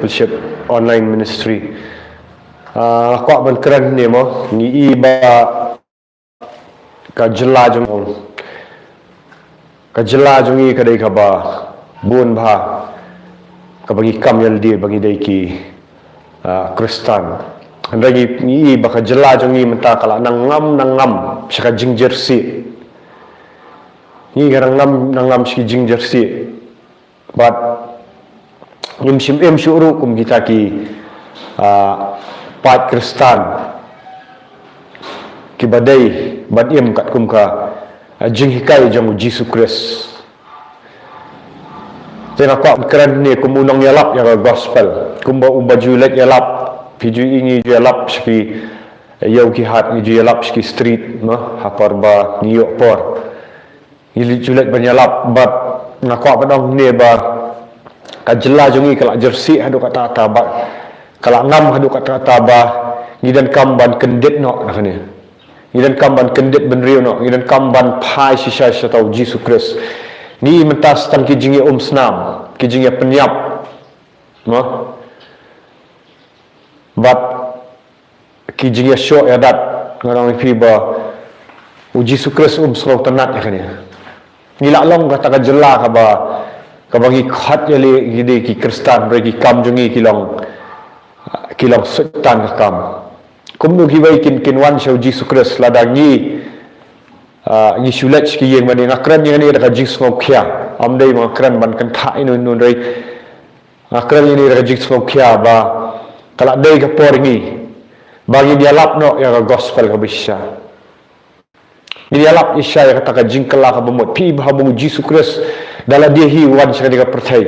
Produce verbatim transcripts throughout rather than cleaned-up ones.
Discipleship Online Ministry. Ah, kwah ban kren ne mo, ngi i ba ka jylla jong, ka jylla jong ngi ka dei kaba bun bha, kaba ngi kam ïalade ba ngi dei ki, ah, Khristan. Hynrei ngi, ngi i ba ka jylla jong ngi mynta ka la nang ngam, nang ngam sha ka jingjyrsieh. Ngi ka nang ngam, nang ngam sha ki jingjyrsieh. Bad ngim shym im shuh ruh kum kita ki, ah, paid Khristan kiba dei ban im katkum ka, ah, jinghikai jong u Jisu Khrist. Te nga kwah kren ne kum u nongïalap ïa ka gospel, kumba uba ju leit ïalap, phi ju i ngi ju ïalap sha ki, ïa u ki hat ngi ju ïalap sha ki street, no, ha por ba ngi ïoh por. Ngi leit ju leit ban ïalap, bad nga kwah ban ong ne ba ka jylla jong ngi ka la jyrsieh haduh katta katta, bad ka la ngam haduh katta katta ba ngi donkam ban kyndit noh na kane. Ngi donkam ban kyndit bynriew noh, ngi donkam ban phai shisha sha uta u Jisu Khrist. Ngi mynta sa tang ki jingïaumsnam, ki jingïapynïap, no? Bad ki jingïashoh ïadat, nga ong ïa phi ba u Jisu Khrist um sngewtynnad ïa kane. Ngi la long kata ka jylla kaba, kaba ngi khot ïa lade ki dei ki Khristan, hynrei ki kam jong ngi ki long, ki long Soitan ka kam. Kumno kiwei kin, kin wan sha u Jisu Khrist lada ngi, ah, ngi shu leit sha ki ïing mane. Nga kren ïa kane da ka jingsngewkhia, ym dei ba nga kren ban kynthah ïano ïano, hynrei nga kren ïa kane da ka jingsngewkhia ba ka la dei ka por ngi ba ngin ïalap noh ïa ka gospel kaba shisha. Ngin ïalap shisha ïa kata ka jingkylla kaba mut. Phi i ba haba u Jisu Khrist da lade hi u wan sha kane ka pyrthei,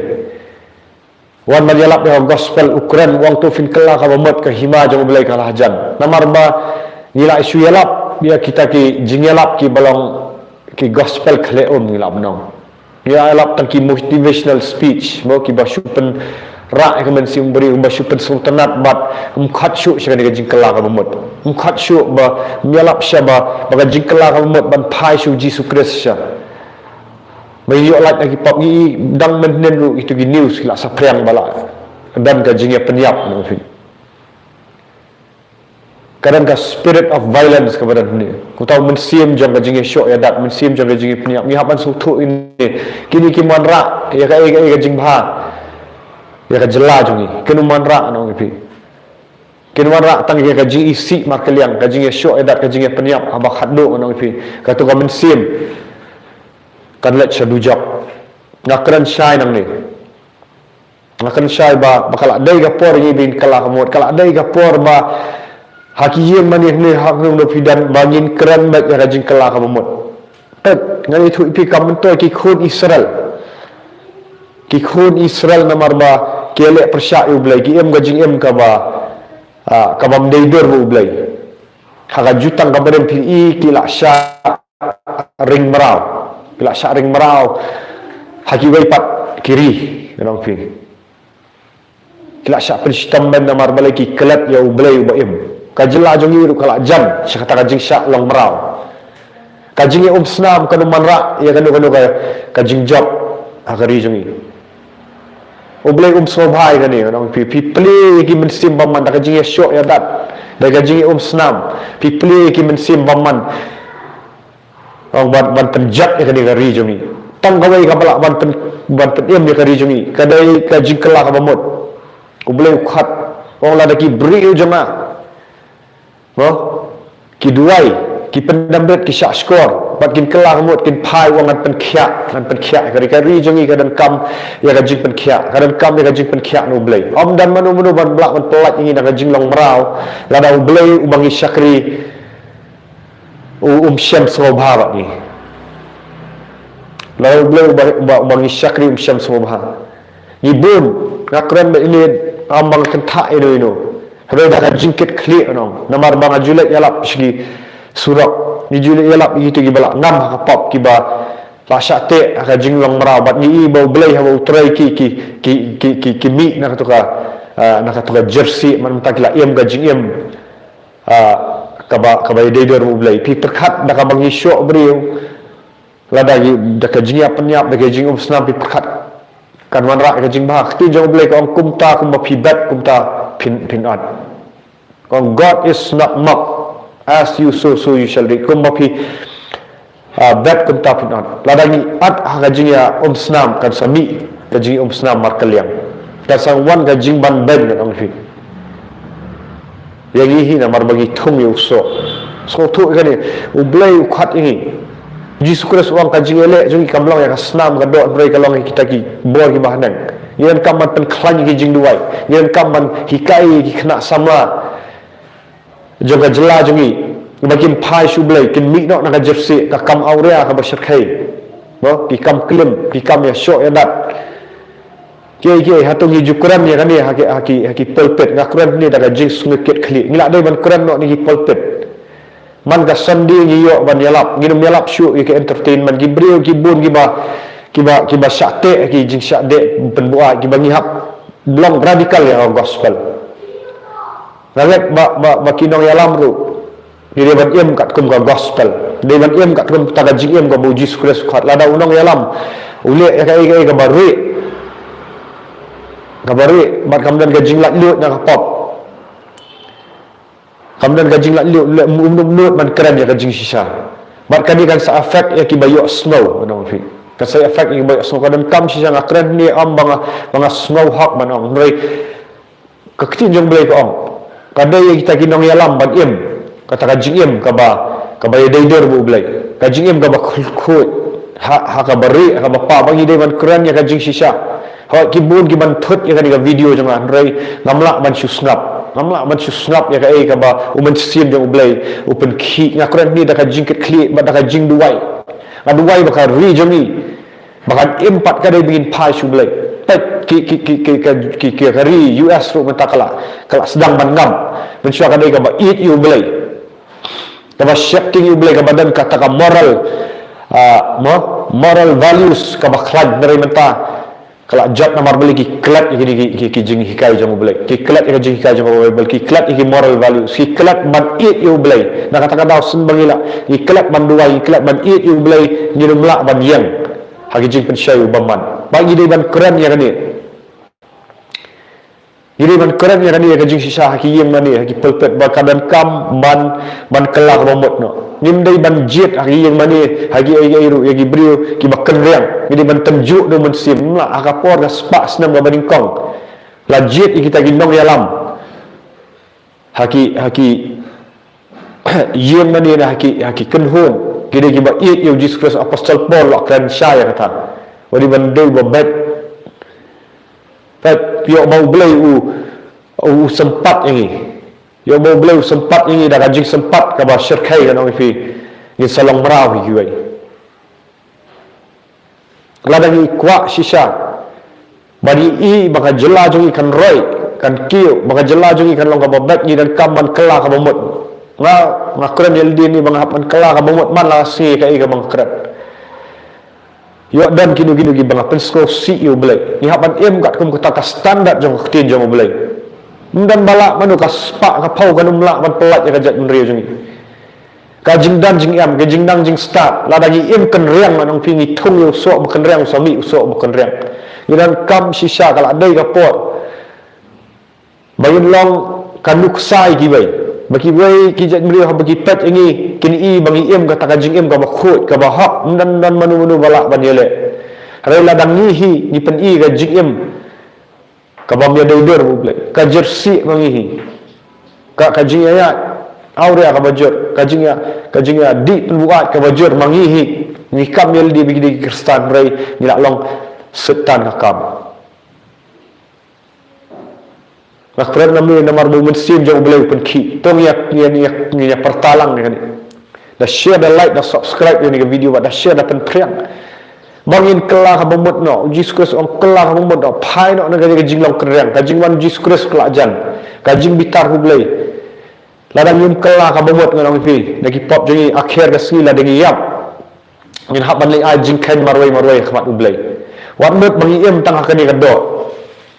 u wan ban ïalap ïa ka gospel, u kren, u ong to phin kylla kaba mut, ka hima jong u Blei ka la hajan. Namar ba ngi la shu ïalap ïa kita ki jingïalap kiba long ki gospel khlem um, ngi la ban ong. Ngi la ïalap tang ki motivational speech, mo, kiba shu pynrah ïa ka mynsiem u briew, ba shu pynsngewtynnad, bad um khot shuh sha kane ka jingkylla kaba mut. Um khot shuh ba, um ïalap shisha ba, ba ka jingkylla kaba mut ban phai sha u Jisu Khrist shisha. Ba ïoh lait na ki pop. Ngi i dang mynhynnin ruh ïa kito ki news ki la saphriang ba la don ka jingïapynïap, no, phi. Ka don ka spirit of violence kaba don hangne. Uta u mynsiem jong ka jingïashoh ïadat, mynsiem jong ka jingïapynïap. Ngi hap ban sngewthuh ïa kine, kine kim wanrah ïa kaei kaei ka jingbha ïa ka jylla jong ngi. Kin ym wanrah, nga ong ïa phi. Kin wanrah tang ïa ka jingisih markylliang, ka jingïashoh ïadat, ka jingïapynïap, haba khatduh, nga ong ïa phi, kato ka mynsiem kan leit sha dujok. Nga kren shai nangne. Nga kren shai ba, ba ka la dei ka por ngi ba ngin kylla kaba mut, ka la dei ka por ba ha ki ïing mane hangne, ha khnong da phi don, ba ngin kren beit ïa ka jingkylla kaba mut. Peit, ngan ïathuh ïa phi, kam myntoi ki khun Israel. Ki khun Israel namar ba ki leh pyrshah ïa u Blei, ki im ka jingim kaba, ah, kaba ym dei dur bad u Blei. Ha ka Jutang kaba rim phi i ki la shah ring mraw. Ki la shah ring mraw ha kiwei pat ki ri, nga ong ïa phi. Ki la shah pynshitom beiñ namar balei, ki klet ïa u Blei uba im. Ka jylla jong ngi ruh ka la jan sha kata ka jingshah long mraw. Ka jingïaumsnam kan ym wanrah ïa kano kano ka, ka jingjop ha ka ri jong ngi. U Blei um sngewbha ïa kane, nga ong ïa phi. Phi plie ïa ki mynsiem bymman da ka jingïashoh ïadat, da ka jingïaumsnam. Phi plie ïa ki mynsiem bymman. Ong ban, ban pynjot ïa kane ka ri jong ngi. Tang kawei kaba lah ban pyn, ban pynim ïa ka ri jong ngi, ka dei ka jingkylla kaba mut. U Blei u khot, u ong lada ki briew jong nga, mo, ki duwai, ki pyndem rit, ki shahshkor bad kin kylla kaba mut, kin phai, u ong ngan pynkhiah, ngan pynkhiah ïa ka ri. Ka ri jong ngi ka donkam ïa ka jingpynkhiah, ka donkam ïa ka jingpynkhiah na u Blei. Ym don mano mano ban lah ban pyllait ïa ngi na ka jinglong mraw lada u Blei uba ngi shakri u, um shem sngewbha bad ngi. Lada u Blei uba, uba, uba ngi shakri um shem sngewbha. Ngi bun, nga kren ba ine, ym ba nga kynthah ïano ïano. Hynrei da ka jingkitkhlieh, nga ong. Namar ba nga ju leit ïalap sha ki surok, ngi ju leit ïalap ïa kito kiba la ngam ha ka pop, kiba la shah teh ha ka jinglong mraw, bad ngi i ba u Blei, haba u trei ki, ki, ki mih na kato ka, ah, na kato ka jyrsieh, man mynta ki la im ka jingim, ah, kaba, kaba ïadei dur bad u Blei. Phi pyrkhat da kaba ngi shoh briew, lada ngi, da ka jingïapynïap, da ka jingïaumsnam, phi pyrkhat Kan wanrah ka jingbha. Ka ktien jong U Blei ka ong, kumta kumba phi bet kumta phin, phin ot. Ka ong, "God is not mocked, as you sow, so you shall reap." Kumba phi, ah, bet kumta phin ot. Lada ngi ot ha ka jingïaumsnam, kan sa mih ka jingïaumsnam markylliang. Kan sa wan ka jingbanbeiñ, ngan ong ïa phi. Ïa ngi hi namar ba ngi thung ïa u soh. Sngewthuh ïa kane, U Blei u khot ïa ngi. Jisu Khrist u ong, ka jingïaleh jong ngi kam long ïa ka snam ka doh, hynrei ka long ïa kita ki bor kiba ha bneng. Ngi donkam ban pynkhlaiñ ïa ki jingduwai. Ngi donkam ban hikai ïa ki khynnah samla jong ka jylla jong ngi ba kin phai sha U Blei, kin mih noh na ka jyrsieh, ka kam awria kaba shyrkhei. Mo, ki kam klim, ki kam ïashoh ïadat. Kiei kiei, hato ngi ju kren ïa kane ha ki, ha ki, ha ki pulpit? Nga kren hangne da ka jingsngewkit khlieh. Ngi lah dei ban kren noh na ki pulpit. Man ka Sunday ngi ïoh ban ïalap, ngim ïalap shuh ïa ka entertainment. Ki briew ki bun kiba, kiba, kiba shah teh ki jingshah deh pynbuaid, kiba ngi hap long radical ïa ka gospel. Nga ngeit ba, ba, ba ki nongïalam ruh ngi dei ban im katkum ka gospel. Dei ban im katkum kata ka jingim kaba U Jisu Khrist u khot. Lada u nongïalam u leh ïa kaei kaei kaba rieh, kaba rieh, bad kam don ka jinglaitluid na ka pop, kam don ka jinglaitluid, u leh, um, um, um, ban kren ïa ka jingshisha. Bad kane kan sa affect ïa kiba ïohsngew, ngan ong ïa phi. Kan sa affect ïa kiba ïohsngew. Ka donkam shisha, nga kren hangne ym ba nga, ba nga sngew hok ban ong. Hynrei ka ktien jong U Blei ka ong, ka dei ïa kita ki nongïalam ban im kata ka jingim kaba, kaba ïadei dur bad U Blei. Ka jingim kaba khuid, khuid ha, ha kaba rieh, ha kaba pop. Ba ngi dei ban kren ïa ka jingshisha. Hooid, ki bun kiban thut ïa kane ka video jong nga, hynrei ngam lah ban shu sngap. Ngam lah ban shu sngap ïa kaei kaba U Mynsiem jong U Blei u pynkhih. Nga kren hangne da ka jingkit khlieh bad da ka jingduwai. Nga duwai ba ka ri jong ngi, ba kan im pat, ka dei ba ngin phai sha U Blei. Peit ki, ki, ki, ki, ka, ki, ki, ka ri U S ruh mynta ka la, ka la sdang ban ngam. Mynshuwa ka dei kaba ïeit ïa U Blei, kaba sheptieng ïa U Blei, kaba don kata ka moral, ah, mo, moral values kaba khlaiñ. Hynrei mynta ka la jot namar balei? Ki klet ïa ki, ki, ki, ki jinghikai jong U Blei, ki klet ïa ka jinghikai jong ka Baibl, ki klet ïa ki moral values, ki klet ban ïeit ïa U Blei. Na kata ka daw shen ba ngi la, ngi klet ban duwai, ngi klet ban ïeit ïa U Blei, ngim lah ban ïeng ha ki jingpynshoi u bymman. Ba ngi dei ban kren ïa kane. Ngi dei ban kren ïa kane, ïa ka jingshisha ha ki ïing mane, ha ki pulpit, ba ka donkam ban, ban kylla kaba mut noh. Ngim dei ban jied ha ki ïing mane, ha ki ei ei ruh, ïa ki briew kiba kynriang. Ngi dei ban tynjuh da U Mynsiem. Ngim lah, ha ka por ka spah snem kaba nyngkong la jied ïa kita ki nongïalam ha ki, ha ki ïing mane, ha ki, ha ki kynhun. Ki dei kiba ïeit ïa U Jisu Khrist. Apostol Paul u la kren shai ïa kata. Wat dei ban dei uba beit. Peit, ïoh ba U Blei u, u sympat ïa ngi. Ïoh ba U Blei u sympat ïa ngi da ka jingsympat kaba shyrkhei, ngan ong ïa phi. Ngin sa long mraw hi kiwei. Lada ngi kwah shisha ba ngi i ba ka jylla jong ngi kan roi, kan kiew, ba ka jylla jong ngi kan long kaba beit, ngi donkam ban kylla kaba mut. Nga, nga kren ïa lade hangne ba nga hap ban kylla kaba mut man la ka sngi, kaei kaba nga kren. Ïoh don kino kino kiba nga pynsngewsih ïa U Blei. Ngi hap ban im katkum kata ka standard jong ka ktien jong U Blei. Ym don ba lah mano, ka spah ka phew kan ym lah ban pyllait ïa ka jaitbynriew jong ngi. Ka jingdon jingem, ka jingdon jingstad, lada ngi im kynriang, ngan ong ïa phi, ngi thung ïa u soh ba kynriang, u sa mih u soh ba kynriang. Ngi donkam shisha, ka la dei ka por ba ngin long ka nuksa ïa kiwei. Ba kiwei ki jaitbynriew haba ki peit ïa ngi, kin i ba ngi im kata ka jingim kaba khuid, kaba hok. Ym don, don mano mano ba lah ban ïaleh. Hynrei lada ngi hi ngi pyni ka jingim kaba ym ïadei dur bad U Blei, ka jyrsieh ma ngi hi, ka, ka jingïaid awria kaba jur, ka jingïa, ka jingïadih pynbuaid kaba jur ma ngi hi. Ngi kam ïa lade ba ngi dei ki Khristan, hynrei ngi la long Soitan ka kam. Nga kren namar, namar ba U Mynsiem jong U Blei u pynkhih. To ngin ïa, ngin ïa, ngin ïa pyrta lang ïa kane. Da share, da like, da subscribe ïa kane ka video, bad da share, da pynphriang. Ba ngin kylla kaba mut noh. U Jisu Khrist u ong kylla kaba mut noh. Phai noh na ka jinglong kynriang, ka jingwan U Jisu Khrist ka la jan, ka jingbitar U Blei. Lada ngim kylla kaba mut, ngan ong ïa phi, da ki pop jong ngi, akher ka sngi lada ngi ïap, ngin hap ban leit ai jingkheiñ marwei marwei ha khmat U Blei. Wat mut ba ngi im tang ha kane ka doh.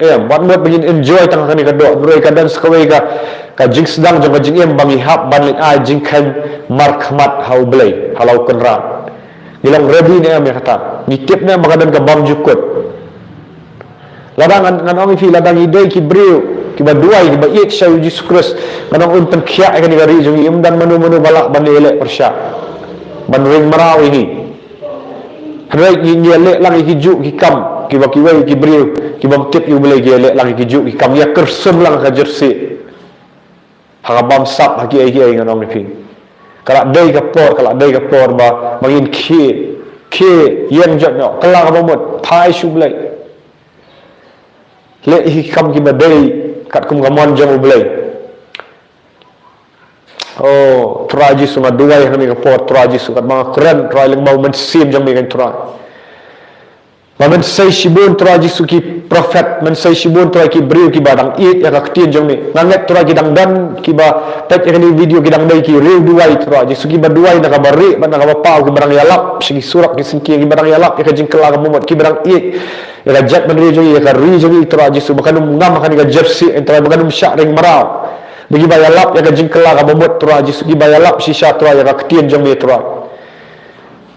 Em, wat mut ba ngin enjoy tang ha kane ka doh. Hynrei ka don sa kawei ka, ka jingsdang jong ka jingim ba ngi hap ban leit ai jingkheiñ markhmat ha U Blei, ha la u Kynrad. Ngi long ready ne em ïa kata? Ngi tip ne em ba ka don ka bymjukut? Lada ngan, ngan ong ïa phi, lada ngi dei ki briew kiba duwai, kiba ïeit sha U Jisu Khrist, ngan ong un pynkhiah ïa kane ka ri jong ngi, ym don mano mano ba lah ban ïaleh pyrshah, ban ring mraw ïa ngi. Hynrei ngi, ngi ïaleh lang ïa ki juh ki kam kiba kiwei ki briew kiba ym tip ïa U Blei ki ïaleh lang ïa ki juh ki kam, ïa kyrsum lang ka jyrsieh. Ha ka bamsap, ha kiei kiei, ngan ong ïa phi. Ka la dei ka por, ka la dei ka por ba, ba ngin khie, khie ïeng jot noh, kylla kaba mut, phai sha U Blei. Leh ïa ki kam kiba dei katkum ka mon jong U Blei. O Trai Jisu, nga duwai ha kane ka por, Trai Jisu, katba nga kren, Trai, lyngba u Mynsiem jong me, ko Trai. Ba men sei shibun, Trai Jisu, ki prophet, men sei shibun, Trai, ki briew kiba dang ïeit ïa ka ktien jong me. Nga ngeit, Trai, ki dang don kiba peit ïa kane video, ki dang dei ki riew duwai, Trai Jisu, kiba duwai na kaba rieh bad na kaba paw, kiba dang ïalap sha ki surok ki syngkien, kiba dang ïalap ïa ka jingkylla kaba mut, kiba dang ïeit ïa ka jaitbynriew jong ngi, ïa ka ri jong ngi, Trai Jisu, ba kan ym ngam ha kane ka jyrsieh, Trai, ba kan ym shah ring mraw. Ba kiba ïalap ïa ka jingkylla kaba mut, Trai Jisu, kiba ïalap shisha, Trai, ïa ka ktien jong me, Trai.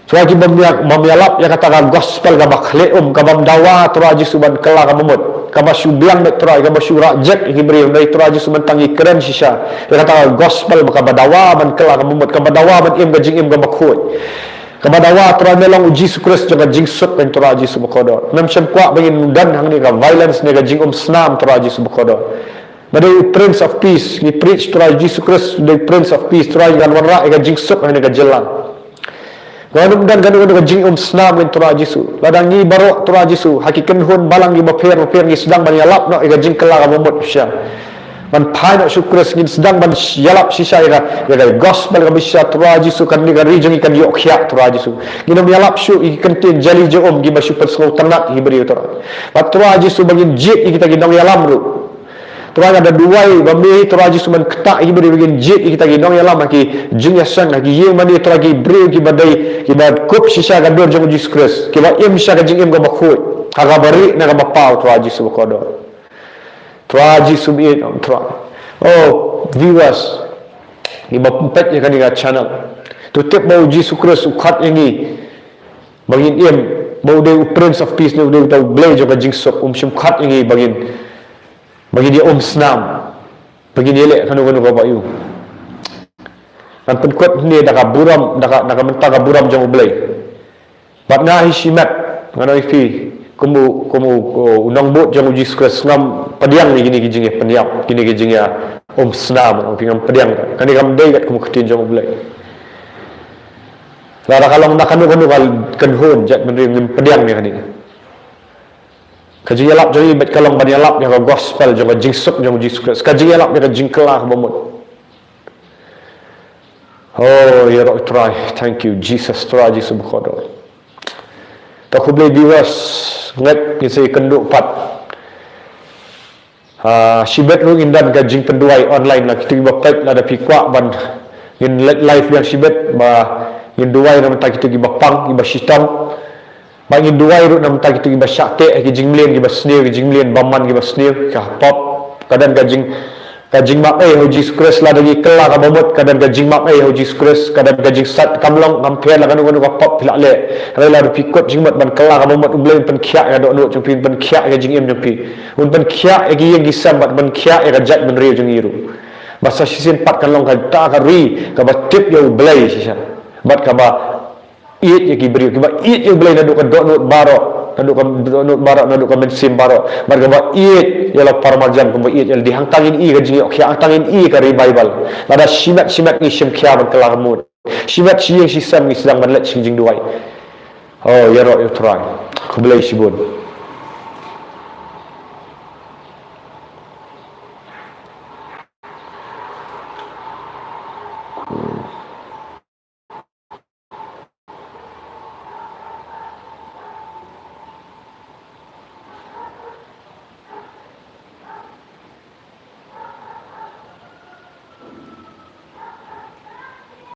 Trai, ki bym ïa, bym ïalap ïa kata ka gospel kaba khleh um, ka bym dawa, Trai Jisu, ban kylla kaba mut, kaba shu biang beit, Trai, kaba shu rah jek ïa ki briew. Hynrei, Trai Jisu, mynta ngi kren shisha ïa kata ka gospel kaba dawa ban kylla kaba mut, kaba dawa ban im ka jingim kaba khuid, kaba dawa, Trai, me long U Jisu Khrist jong ka jingsuk, ko Trai Jisu bakordor. Mem shym kwah ba ngin don hangne ka violence ne ka jingumsnam, Trai Jisu bakordor. Ba dei u Prince of Peace, ngi preach, Trai, Jisu Khrist dei Prince of Peace, Trai, kan wanrah ïa ka jingsuk ha kane ka jylla. Kan ym don kano kano ka jingumsnam, ko Trai Jisu. Lada ngi baroh, Trai Jisu, ha ki kynhun balang kiba pher bapher, ngi sdang ban ïalap noh ïa ka jingkylla kaba mut shisha, ban phai noh sha U Khrist, ngin sdang ban ïalap shisha ïa ka, ïa ka gospel kaba shisha, Trai Jisu, kane ka ri jong ngi kan ïoh khiah, Trai Jisu. Ngin ym ïalap shuh ïa ki kyntien jali jong um kiba shu pynsngewtynnat ïa ki briew, Trai. Bad, Trai Jisu, ba ngin jied ïa kita ki nongïalam ruh. Trai, nga da duwai ba me, Trai Jisu, men ktah ïa ki briew, ba ngin jied ïa kita ki nongïalam ha ki jingïaseng, ha ki ïing mane, Trai, ki briew kiba dei kiba kup shisha ka dur jong U Jisu Khrist, kiba im shisha ka jingim kaba khuid, ha kaba rieh ne kaba paw, Trai Jisu bakordor. Trai Jisu, bit, Trai. O viewers, kiba peit ïa kane ka channel, to tip ba U Jisu Khrist u khot ïa ngi ba ngin im, ba u dei u Prince of Peace, ne u dei uta U Blei jong ka jingsuk, um shym khot ïa ngi ba ngin, ba ngin ïa umsnam, ba ngin ïaleh kano kano kaba ïoh. Ngan pynkut hangne da ka burom, da ka, da ka bynta ka burom jong U Blei. Bad nga hi shimet, ngan ong ïa phi, kum u, kum u, u nongbud jong U Jisu Khrist, ngam pdiang ïa kine ki jingïapynïap, kine ki jingïaumsnam, ong phi, ngam pdiang. Kane kam dei katkum ka ktien jong U Blei. Lada ka long na kano kano ka kynhun jaitbynriew, ngim pdiang ïa kane. Ka jingïalap jong ngi beit ka long ban ïalap ïa ka gospel jong ka jingsuk jong U Jisu Khrist, ka jingïalap ïa ka jingkylla kaba mut. O, ïaroh Trai, thank you Jesus, Trai Jisu bakordor. To khublei viewers, ngeit ngin sa ïakynduh pat. Ah, shibit ruh ngin don ka jingpynduwai online, la kito kiba peit, lada phi kwah ban ngin leit live biang shibit, ba ngin duwai na bynta kito kiba pang, kiba shitom. Ba ngin duwai ruh na bynta kito kiba shah teh ha ki jingmlien kiba sniew, ki jingmlien bymman kiba sniew, ka pop. Ka don ka jing, ka jingmap ei ha U Jisu Khrist, lada ngi kylla kaba mut, ka don ka jingmap ei ha U Jisu Khrist, ka don ka jingsait, kam long, ngam pher la kano kano ka pop phi la leh. Hynrei lada phi kut jingmut ban kylla kaba mut, U Blei un pynkhiah ïa ka dohnud jong phi, un pynkhiah ïa ka jingim jong phi, un pynkhiah ïa ki ïing ki sem, bad pynkhiah ïa ka jaitbynriew jong ngi ruh. Bad sa shisien pat kan long kata ka ri kaba tip ïa U Blei shisha, bad kaba ïeit ïa ki briew, kiba ïeit ïa U Blei naduh ka dohnud baroh, naduh ka dohnud baroh, naduh ka mynsiem baroh. Bad kaba ïeit ïa la u paramarjan kumba ïeit ïa lade. Hangta ngin ïohi ka jingïoh khia, hangta ngin ïohi ka revival. Lada shimet shimet ngi shim khia ban kylla kaba mut, shimet shi ïing shi sem ngi sdang ban leit sha ka jingduwai. O, ïaroh ïa U Trai. Khublei shibun.